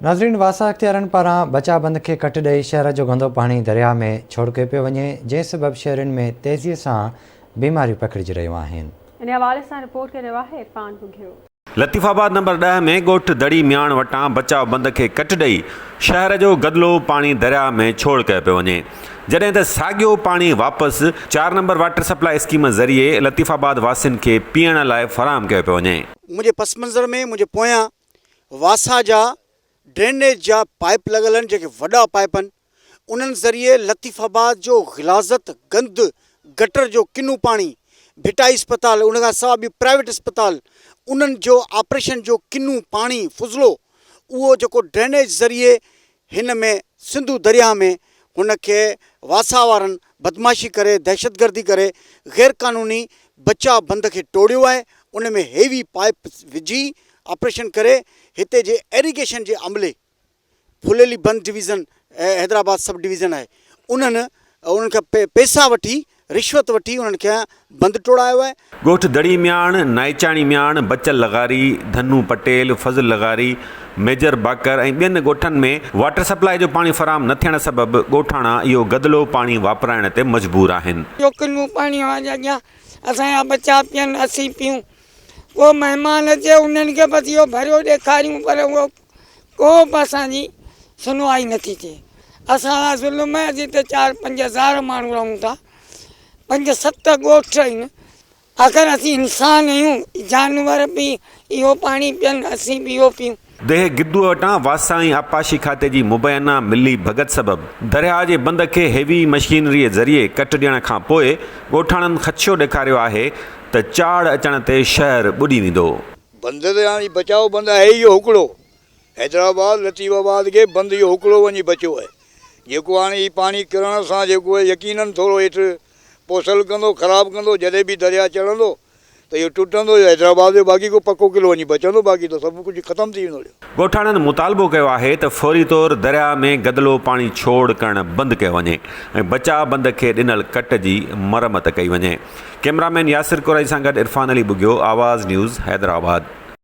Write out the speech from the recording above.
ناظرين واسا اختيارين پاران بچاء بند کي ڪٽ ڏئي شهر جو گندو پاڻي درياء ۾ ڇوڙ ڪيو پيو وڃي جنهن سبب شهرين ۾ تيزي سان بيماريون پکڙجي رهيون آهن. ان حوالي سان رپورٽ ڪري رهيو آهي عرفان ٻگهيو. لطيف آباد نمبر ڏهه ۾ ڳوٺ دڙي مياڻ وٽان بچاء بند کي ڪٽ ڏئي شهر جو گدلو پاڻي درياء ۾ ڇوڙ ڪيو پيو وڃي جڏهن ته ساڳيو پاڻي واپس چار نمبر واٽر سپلاء اسڪيم ذريعي لطيف آباد واسين کي پيئڻ لاء فراهم ڪيو پيو وڃي. منهنجي پس منظر ۾ منهنجي پويان واسا جا ڊرينيج جا پائيپ لڳل آهن جيڪي وڏا پائيپ آهن انهن ذريعي لطيف آباد جو غلاظت گند گٽر جو ڪنو پاڻي ڀٽائي اسپتال ان کان سوا ٻيون پرائيويٽ اسپتال انهن جو آپريشن جو ڪنو پاڻي فضلو اهو جيڪو ڊرينيج ذريعي هن ۾ سنڌو درياهه ۾ هن کي واسا وارن بدمعاشي ڪري دهشتگردي ڪري غيرقانوني بچاء بند کي ٽوڙيو آهي ان ۾ هيوي پائيپ وجهي آپريشن ڪري هتي جي ايريگيشن جي عملي ڦليلي بند ڊويزن حيدرآباد سب ڊويزن آهي انهن انهن کان پئسا وٺي رشوت وٺي انهن کي بند ٽوڙايو آهي. ڳوٺ دڙي مياڻ، نائچاڻي مياڻ، بچل لغاري، ڌنو پٽيل، فضل لغاري، ميجر باقر ۽ ٻين ڳوٺن ۾ واٽر سپلاء جو پاڻي فراهم نه ٿيڻ سبب ڳوٺاڻا اهو گدلو پاڻي واپرائڻ تي مجبور آهن. اهو ڪنو پاڻي اوهان جي اڳيان اسان جا ٻچا پيئن اسين پيئون ڪو مهمان اچي انهن کي بس اهو ڀريو ڏيکاريون پر اهو ڪو به اسان جي سنوائي نٿي ٿئي. اسان سان ظلم آهي اسين هتي چار 5000 ماڻهو رهون ٿا پنج ست ڳوٺ آهن آخر اسين انسان آهيون جانور به اهو پاڻي پين اسين به اهو پيون. ديهه گدوء وٽان واسا ۽ آبپاشي کاتي جي مبينا ملي ڀڳت سبب درياهه جي بند کي هيوي مشينريء ذريعي ڪٽ ڏيڻ کان پوء ڳوٺاڻن خدشو ڏيکاريو آهي ته چاڙهه اچڻ تي شهر ٻڏي ويندو. بند ته هاڻي بچاء بند آهي ئي اهو هڪڙو. حيدرآباد لطيف آباد کي بند اهو هڪڙو وڃي بچيو آهي. جيڪو هاڻي هي پاڻي ڪرڻ سان جيڪو آهي يقينن ٿورو هيٺ پوسل ڪندو خراب ڪندو جڏهن به درياء چڙهندو ته اهو ٽٽندو اهو حيدرآباد جو باقي ڪو پڪو قلعو وڃي بچندو باقي ته سڀ ڪجهه ختم ٿي ويندو. ڳوٺاڻن مطالبو ڪيو آهي ته فوري طور درياء ۾ گدلو پاڻي ڇوڙ ڪرڻ بند ڪيو وڃي ۽ بچاء بند کي ڏنل ڪٽ جي مرمت ڪئي وڃي. ڪئميرا مين ياسر ڪورائي سان گڏ عرفان علي ٻگهيو، آواز نيوز، حيدرآباد.